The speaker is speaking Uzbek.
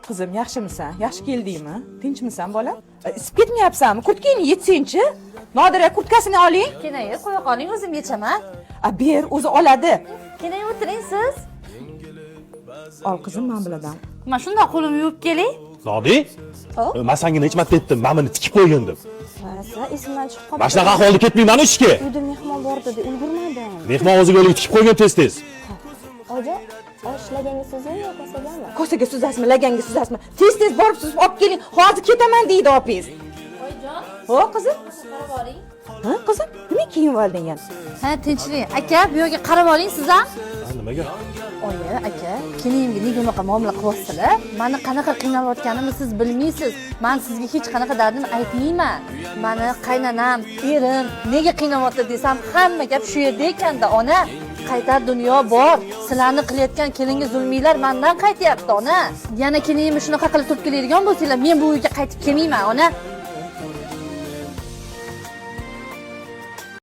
Qizim, yaxshimisan? Yaxshi keldingmi? Tinchmisan, bolam? Isib ketmayapsanmi? Kurtkangni yechsangchi. Nodira, kurtkasini oling. Kenaya, qo'ya qoling, o'zim yechaman. A, ber, o'zi oladi. Kenaya, o'tiring siz. Ol, qizim, men bilaman. Man shundoq qo'limni yuvib kelay. Nodi? Hop. Man senga necha marta aytdim, mana buni tikib qo'ygin deb. Varasa, esimdan chiqib qoldi. Mana shunaqa ahvolda ketmayman ishga. Uyda mehmon bor dedi, ulgurmadim. Mehmon o'ziga o'ligi tikib qo'ygan tez-tez. Oja, osh laganga suzaymi yo kosagami? Kosaga suzasizmi, laganga suzasizmi? Tez-tez borib suzib olib keling. Hozir ketaman deydi opingiz. Oyijon, Ho, qizim? qarab oling. Ha, qizim? Nima kiyinib olding yana? Ha, tinchlik. Aka, bu yerga qarab oling siz ham. Ha, nimaga? Oyi, aka, kelinimga nega unaqa muomala qilyapsizlar? Mani qanaqa qiynalayotganimni siz bilmaysiz. Man sizga hech qanaqa dardimni aytmayman. Mani qaynanam, erim nega qiynayapti desam, hamma gap shu yerda ekanda, ona. Qaytar dunyo bor. Sizlarni qilayotgan kelinga zulminglar mandan qaytyapti, ona. Yana kelinimni shunaqa qilib turib keladigan bo'lsanglar, men bu uyga qaytib kelmayman, ona.